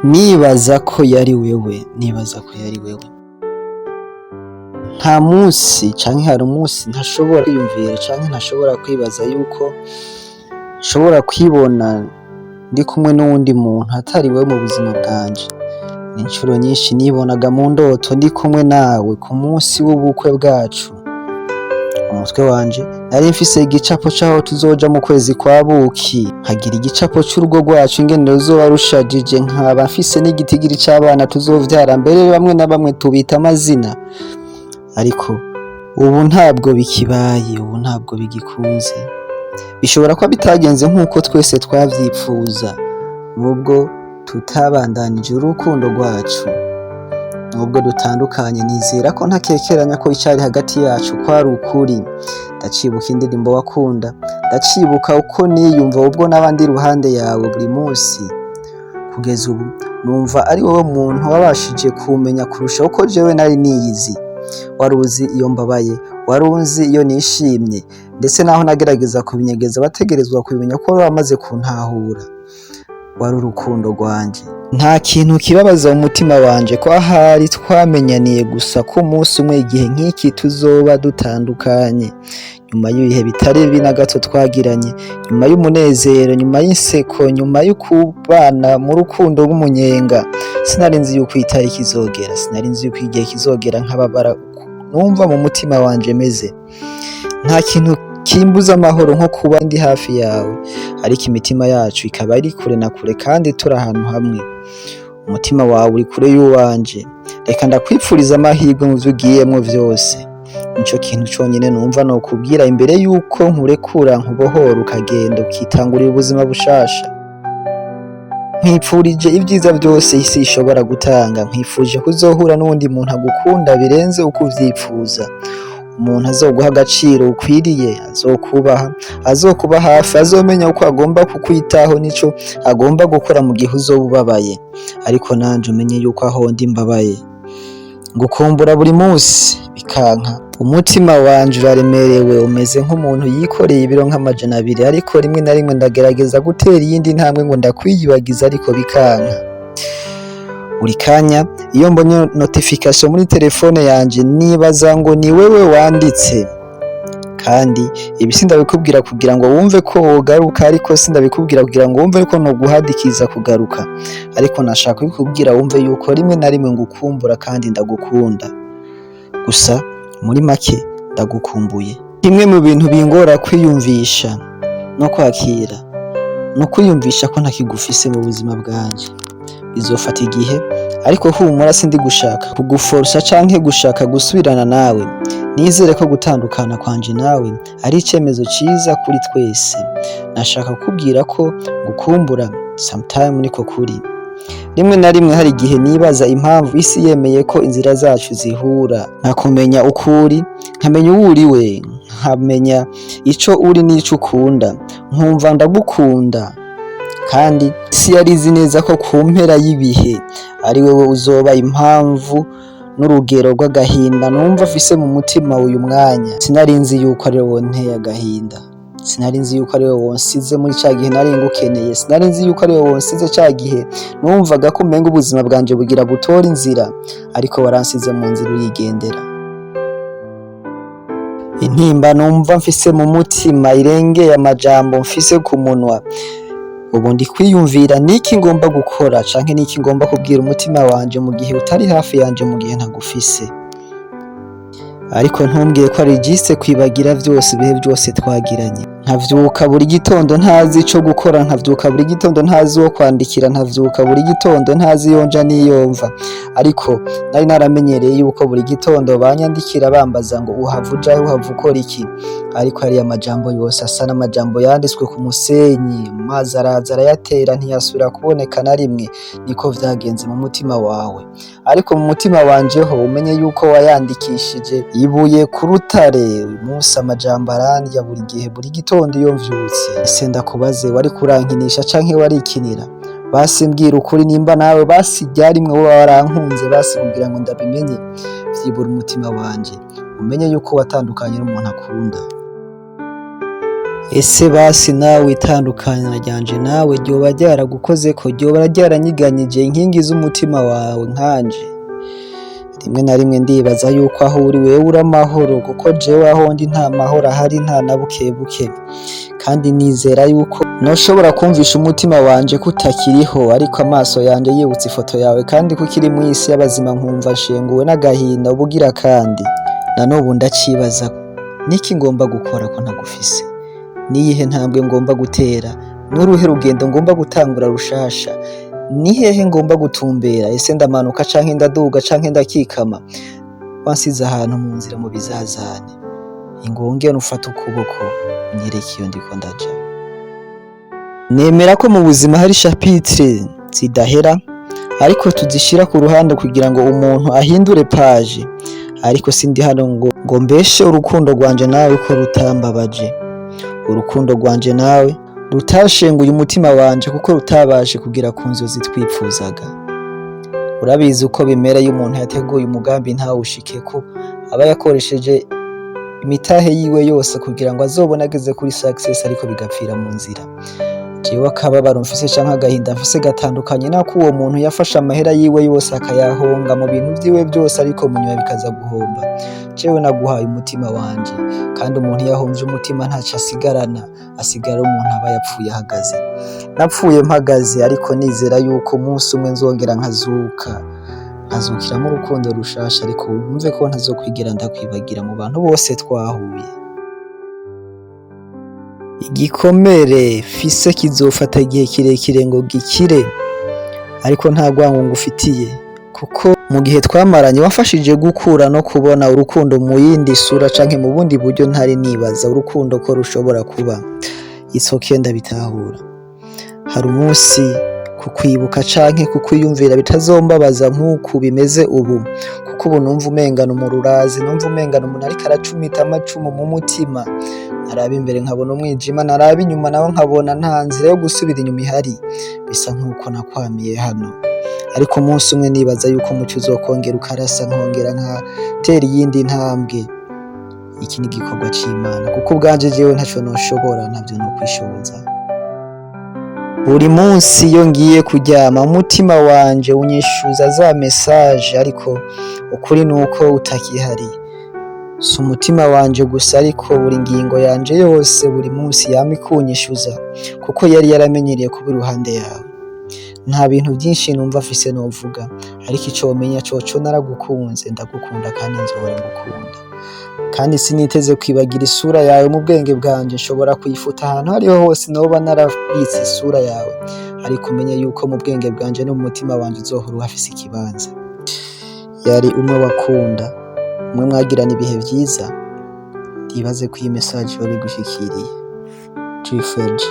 Nibaza ko yari wewe, nibaza ko yari wewe. Nta munsi canke hari umunsi ntashobora kwiyumvira canke ntashobora kwibaza yuko nshobora kwibona ndi kumwe n'uwundi muntu atari wewe mu buzima bwanje. Incuro nyinshi nibonaga mu ndoto ndi kumwe nawe ku munsi w'ubukwe bwacu. Mu mutwe wanje nari mfise igicapo c'aho tuzoja mu kwezi kwa buki, nkagira igicapo c'urugo rwacu ingene ruzoba rushajije, nkaba mfise n'igitigiri c'abana tuzovyara, mbere bamwe na bamwe tubita amazina. Ariko ubu ntabwo bikibaye, ubu ntabwo bigikunze. Bishobora kuba bitagenze nk'uko twese twavyipfuza, nubwo tutabandanije urukundo rwacu. Nubwo dutandukanye, nizera ko ntakekeranya ko icari hagati yacu kwari ukuri. Ndacibuka indirimbo wakunda, ndacibuka uko niyumva ubwo naba ndi iruhande yawe buri munsi. Kugeza ubu numva ari wowe muntu wabashije kumenya kurusha uko jewe nari niyizi. Wari uzi iyo mbabaye, wari unzi iyo nishimye, ndetse naho nagerageza kubinyegeza wategerezwa kubimenya ko wari wamaze kuntahura. Wari urukundo rwanje. Nta kintu kibabaza umutima wanje ko ahari twamenyaniye gusa ko umunsi umwe igihe nk'iki tuzoba dutandukanye. Nyuma y'ibihe bitari bibi na gato twagiranye, nyuma y'umunezero, nyuma y'inseko, nyuma y'ukubana mu rukundo rw'umunyenga, sinari nzi yuko itariki izogera, sinari nzi yuko igihe kizogera nkababara numva mu mutima wanje meze. Nta kintu kimbuza amahoro nko kuba ndi hafi yawe, ariko imitima yacu ikaba iri kure na kure kandi turi ahantu hamwe. Umutima wawe uri kure y'uwanje. Reka ndakwipfuriza amahirwe mu vyo ugiyemwo vyose. Nico kintu conyene numva nokubwira imbere yuko nkurekura nkubohora ukagenda ukitangurira ubuzima bushasha. Nkwipfurije ibyiza byose isi ishobora gutanga. Nkwifurije kuzohura n'uwundi muntu agukunda birenze uko uvyipfuza, umuntu azoguha agaciro ukwiriye, azokubaha, azokuba hafi, azomenya uko agomba kukwitaho n'ico agomba gukora mu gihe uzoba ubabaye. Ariko nanje umenye yuko aho ndi mbabaye, ngukumbura buri munsi bikanka. Umutima wanje uraremerewe, umeze nk'umuntu yikoreye ibiro nka 200, ariko rimwe na rimwe ndagerageza gutera iyindi ntambwe ngo ndakwiyibagiza, ariko bikanka. Buri kanya iyo mbonye notification muri telefone yanje nibaza ngo ni wewe wanditse. Kandi ibi sindabikubwira kugira ngo wumve ko wogaruka, ariko sindabikubwira kugira ngo wumve ko noguhadikiza kugaruka, ariko nashaka kubikubwira wumve yuko rimwe na rimwe ngukumbura kandi ndagukunda. Gusa muri make, ndagukumbuye. Kimwe mu bintu bingora kwiyumvisha no kwakira ni ukwiyumvisha ko ntakigufise mu buzima bwanje. Bizofata igihe, ariko humura, sindi gushaka kuguforosa canke gushaka gusubirana nawe. Nizere ko gutandukana kwanje nawe ari icemezo ciza kuri twese. Nashaka kukubwira ko ngukumbura sometime, niko kuri. Rimwe na rimwe hari igihe nibaza impamvu isi yemeye ko inzira zacu zihura, nkakumenya uko uri, nkamenya uwo uriwe, nkamenya ico uri n'ico ukunda, nkumva ndagukunda. Kandi isi yari izi neza ko ku mpera y'ibihe ari wewe uzoba impamvu n'urugero rw'agahinda numva mfise mu mutima uyu mwanya. Sinari nzi yuko ari wowe wonteye agahinda, sinari nzi yuko ari wowe wonsize muri ca gihe nari ngukeneye, sinari nzi yuko ari wowe wonsize ca gihe numvaga ko umenga ubuzima bwanje bugira butore inzira, ariko waransize mu nzira urigendera. Intimba numva mfise mu mutima irengeye amajambo mfise ku munwa. Ubu ndi kwiyumvira niki ngomba gukora canke niki ngomba kubwira umutima wanje mu gihe utari hafi yanje, mu gihe ntagufise. Ariko ntumbwiye ko ari juste kwibagira vyose, ibihe byose twagiranye. Nkavyuka buri gitondo ntazi ico gukora, nkavyuka buri gitondo ntazi uwo kwandikira, nkavyuka buri gitondo ntazi iyo nja n'iyo mva. Ariko nari naramenyereye yuko buri gitondo banyandikira bambaza ngo: "Uhava ujahe? Uhava ukora iki?" Ariko hariya amajambo yose asa n'amajambo yanditswe ku musenyi, amazi araza arayatera, ntiyasubira kuboneka na rimwe. Niko vyagenze mu mutima wawe, ariko mu mutima wanje ho umenye yuko wayandikishije ibuye ku rutare. Uyu munsi amajambo arandya buri gihe, buri gitondo iyo mvyutse. Ese ndakubaze, wari kurankinisha canke warikinira? Basi mbwira ukuri nimba nawe basi ryarimwe woba warankunze, basi kugira ngo ndabimenye. Vyibura umutima wanje umenye yuko watandukanye n'umuntu akunda. Ese basi nawe itandukana ryanje nawe ryoba ryaragukozeko, ryoba ryaranyiganyije inkingi z'umutima wawe nkanje? Rimwe na rimwe ndibaza yuko aho uri wewe uri amahoro, kuko jewe aho ndi nta mahoro ahari, nta na buke buke. Kandi nizera yuko noshobora kumvisha umutima wanje ko utakiriho, ariko amaso yanje yibutse ifoto yawe kandi ko ukiri mw'isi y'abazima nkumva nshenguwe n'agahinda ubugira. Kandi na n'ubu ndacibaza: niki ngomba gukora ko ntagufise? Niyihe ntambwe ngomba gutera? N'uruhe rugendo ngomba gutangura rushasha? Ni hehe ngomba gutumbera? Ese ndamanuka canke ndaduga canke ndakikama? Wansize ahantu mu nzira mu bizazane. Ingongene ufate ukuboko unyereke iyo ndiko ndaja. Nemera ko mu buzima hari chapitre zidahera, ariko tuzishira ku ruhande kugira ngo umuntu ahindure page. Ariko sindi hano ngo mbeshe urukundo rwanje nawe ko rutambabaje, urukundo rwanje nawe rutashenguye umutima wanje, kuko rutabashe kugera ku nzozi twipfuzaga. Urabizi uko bimera iyo umuntu yateguye umugambi ntawushikeko, aba yakoresheje imitahe yiwe yose kugira ngo azobone ageze kuri success, ariko bigapfira mu nzira. Jewe akababaro mfise canke agahinda mfise gatandukanye nako uwo muntu yafashe amahera yiwe yose akayahonga mu bintu vyiwe byose, ariko mu nyuma bikaza guhomba. Jewe naguhaye umutima wanje, kandi umuntu iyo ahomvye umutima ntaco asigarana, asigara ari umuntu aba yapfuye ahagaze. Napfuye mpagaze, ariko nizera yuko umunsi umwe nzongera nkazuka, nkazukiramo urukundo rushasha. Ariko wumve ko ntazokwigera ndakwibagira mu bantu bose twahuye. Igikomere fise kizofata igihe kirekire ngo gikire, ariko nta rwango ngufitiye, kuko mu gihe twamaranye wafashije gukura no kubona urukundo mu yindi sura canke mu bundi buryo ntari nibaza urukundo ko rushobora kuba. It's okay, ndabitahura. Hari umunsi kukwibuka canke kukwiyumvira bitazombabaza nk'uku bimeze ubu, kuko ubu numva umengana umururazi, numva umengana umuntu ariko aracumita amacumu mu mutima. Naraba imbere nkabona umwijima, naraba inyuma naho nkabona nta nzira yo gusubira inyuma ihari. Bisa nk'uko nakwamiye hano, ariko umunsi umwe nibaza yuko umuco uzokongera ukarasa, nkongera nkatera iyindi ntambwe. Iki ni igikorwa c'Imana, kuko ubwanje jewe ntaco noshobora, ntavyo nokwishoboza. Buri munsi iyo ngiye kuryama umutima wanje unyishuza za message, ariko ukuri nuko utakihari. Si umutima wanje gusa, ariko buri ngingo yanje yose buri munsi yama ikunyishuza, kuko yari yaramenyereye kuba iruhande yawe. Nta bintu byinshi numva afise novuga, ariko ico womenya coco, naragukunze, ndagukunda kandi nzohora ngukunda. Kandi siniteze kwibagira isura yawe mu bwenge bwanje. Nshobora kuyifuta ahantu hariho hose noba narabitse isura yawe, ariko umenye yuko mu bwenge bwanje no mu mutima wanje uzohora uhafise ikibanza. Yari umwe wakunda, umwe mwagirana ibihe vyiza. Ndibaze ko iyi message yoba igushikiriye. G4G.